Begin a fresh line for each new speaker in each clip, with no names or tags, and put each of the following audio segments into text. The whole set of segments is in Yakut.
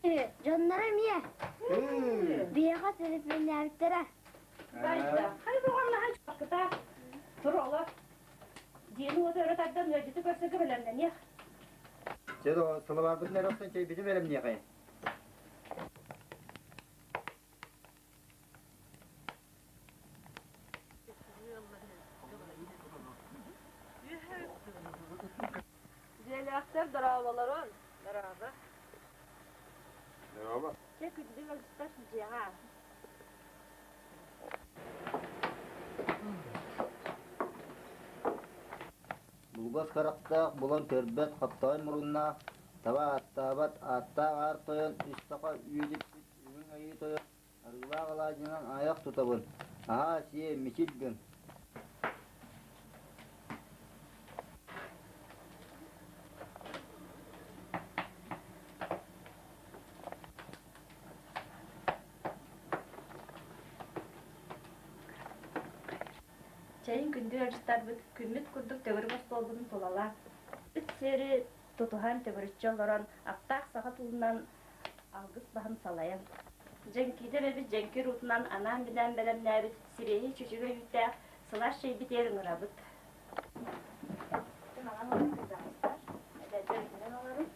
Дьонноро эмиэ. Биһиэхэ төлөпүөннээбиттэрэ.
Байда. Хай буҕаннаһа чаккыта. Тур олор. Диэни уоту өрө тардан ыалдьыты көрсөргө бэлэмнэниэх.
Чэ, сылабаарбытын эрэ охсон чэйбитин бэлэмниэхэй.
Дьиэлээхтэр дорооболорун. Дорообо.
Дорообо.
Чэ, күндү ыалдьыттар дьиэҕэ.
Булгас харахтаах, булан көрбөт, хаптаҕай муруннаах, таба ааттаабат, ааттаах аар тойон, үс саха үөдүппүт үрүҥ айыы тойон, арыылаах алаадьынан айах тутабын, аһаа сиэ, мичил гын.
Чэйин күндү ыалдьыттарбыт күммүт курдук төгүрүк остуолбутун тулалаан, үт сиэри тутуһан төгүрүччү олорон, аптаах саха тылынан алгыс баһын салайан, Дьэҥкиитэ эбэбит дьэҥкир уутунан анаан-минээн бэлэмнээбит сибиэһэй чүчүгэ үүттээх сылаас чэйбитигэр ыҥырабыт. Маҥан олорон кырдьаҕастар, эдэрдэр итинэн олорун.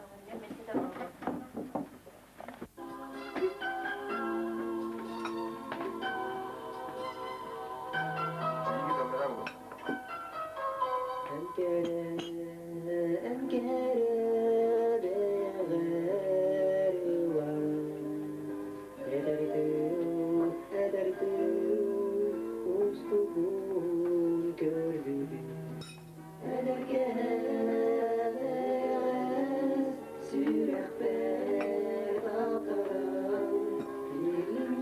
Оҕонньор миэстэтэ буолуо.
Сүрэхпэр атаран илимин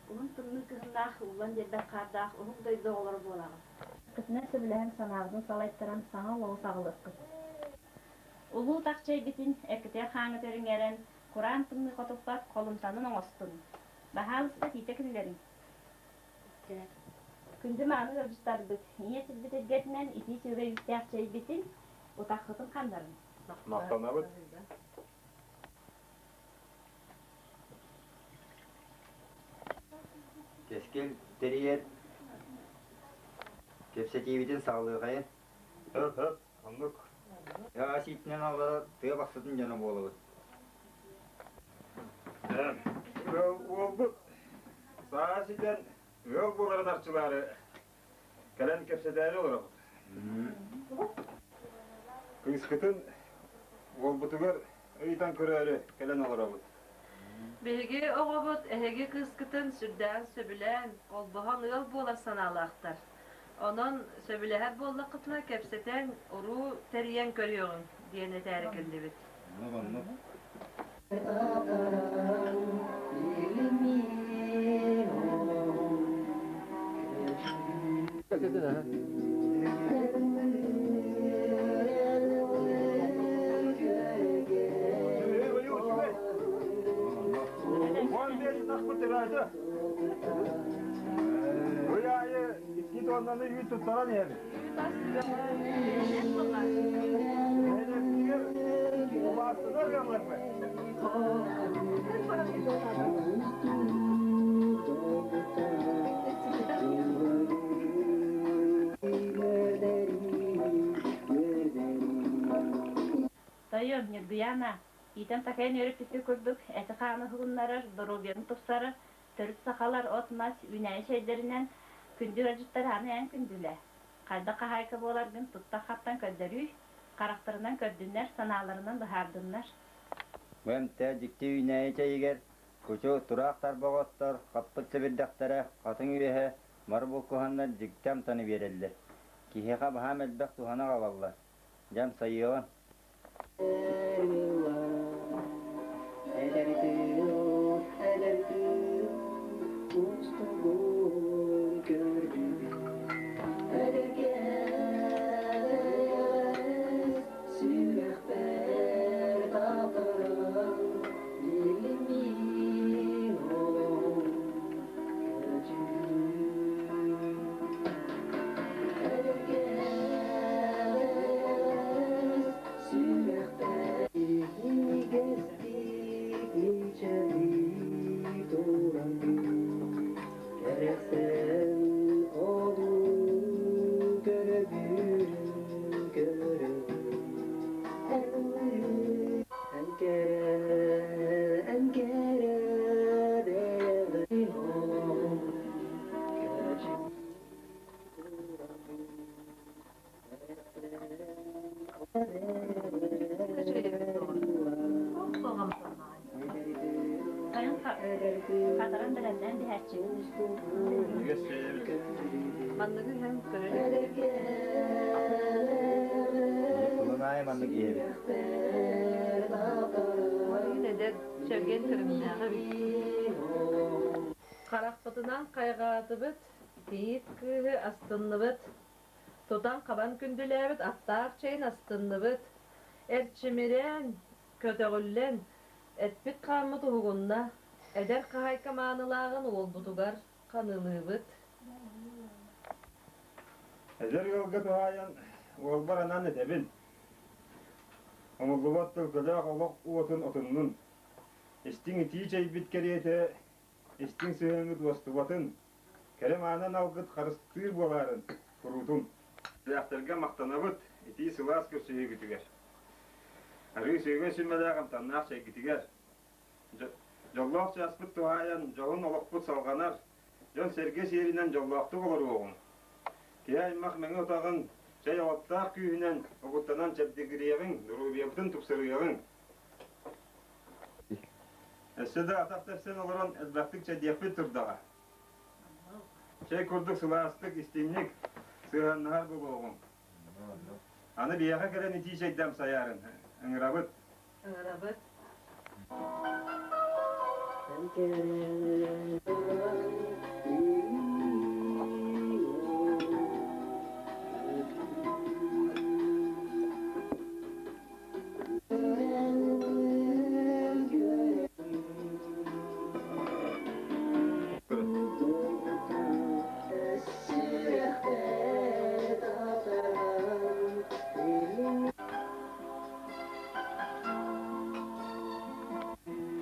Уһун тымныы кыһыннаах, ууллан биэрбэт хаардаах уһук дойду оҕолоро буолаҕыт. Кытына сөбүлэһэн санааҕытын салайтаран саҥа олоҕу саҕалыаххыт. Улуу утах чэйбитин эккитигэр-хааҥҥытыгар иҥэрэн, кураан тымныы хотуппат холумтанын оҥостуҥ. Баһаалыста тиитэ киллэриҥ. Күндү мааны ыалдьыттарбыт, ийэ сирбит илгэтинэн итии сүөгэй үүттээх чэйбитин, утаххытын ханнарыҥ.
Махтанабыт.
Кэскил тэрийэр кэпсэтиибитин саҕалыахайын.
Һөп-һөп, оннук.
Аас иитинэн аллара тыа бахсытын дьоно буолабыт.
Уолбут саас итэн ыал буоларын арчылаары кэлэн кэпсэтээри олоробут. Кыыскытын уолбутугар ыйытан көрөөрү кэлэн олоробут.
Биһиги оҕобут эһиги кыыскытын сүрдээҕин сөбүлээн, холбоһон ыал буолар санаалаахтар. Онон сөбүлэһэр буоллаххытына кэпсэтэн, уруу тэрийэн көрүөҕүҥ диэн этээри кэллибит.
Оннук.
15 ынахпыт ыраата. Ый аайы 2 тонна туоннаны үүт туттаран иһэбит. Нэһилиэкпитигэр убаастанар ыалларбыт.
Тойон, Ньургуйаана, иитэн-такайан үөрэппиккэ курдук, эти-хааны уһугуннарар, доруобуйаны тупсарар, төрүт сахалар от-мас, үүнээйи чэйдэринэн күндү ыалдьыттар аны эн күндүлэ. Хайдах хаһаайка буоларгын туттан-хаптан көрдөрүүй, харахтарынан көрдүннэр, санааларынан быһаардыннар.
Бу эмтээх дьикти үүнээйи чэйигэр кучу тураах тарбаҕоттор, хаппыт сэбирдэхтэрэ, хатыҥ үөһэ, мары булкуһаннар дьикти амтаны биэрэллэр. Киһиэхэ баһаам элбэх туһаны аҕалаллар. Дьэ амсайыаҕын.
Сайын хатаран бэлэмнээн биһээччибит.
Манныгы иһэн көрөр.
Сылын аайы маннык иһэбит.
Мин эдэр чэгиэн көрүҥнээх эбит. Харахпытынан хайҕаатыбыт, тиит кыыһы астынныбыт, тутан-хабан күндүлээбит аттаах чэйин астынныбыт, эрчимирэн, көтөҕүллэн, эппит-хааммыт уһугунна, эдэр хаһаайка маанылааҕын уолбутугар ханыылыыбыт.
Эдэр ыалга туһаайан уолбар анаан этэбин. Умуллубат төлкөлөөх олох уотун отуннун. Истиҥ итии чэйбит кэриэтэ истиҥ сыһыаҥҥыт уостубатын, кэрэ маанан алгыт харыстыыр буолаарын куруутун. Тилэхтэргэ махтанабыт итии сылаас көрсүһүүгүтүгэр. Арыы сүөгэй сүмэлээх амтаннаах чэйгитигэр. Дьоллоох чааспыт туһаайан дьоһун олохпут салҕанар, дьон-сэргэ сиэринэн дьоллоохтук олоруоҕуҥ. Киһи аймах мэҥэ утаҕын чэй оҕоттоох күүһүнэн угуттанан чэбдигириэҕиҥ, доруобуйабытын тупсарыаҕыҥ. Өссө да атах тэпсэн олорон элбэхтик чэйдиэхпит турдаҕа. Чэй курдук сылаастык, истиҥник сыһыаннаһар буолуоҕуҥ. Аны биһиэхэ кэлэн итии чэйдэм сайаарын. Ыҥырабыт.
Ыҥырабыт.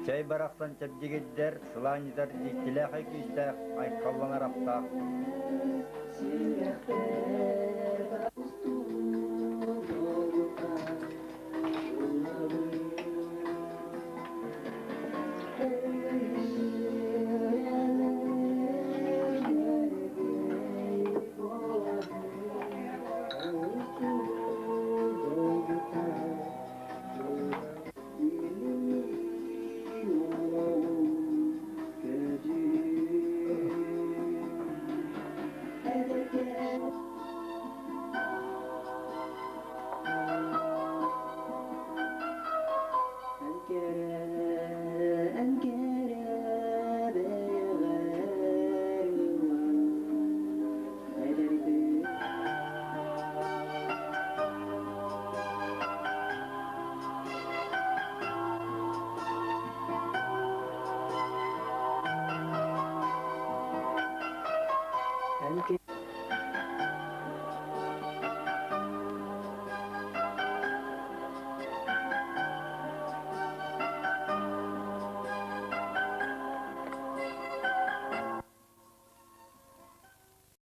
Чэй барахсан чэбдигирдэр, сылаанньытар дьиктилээх күүстээх, айхалланар аптаах.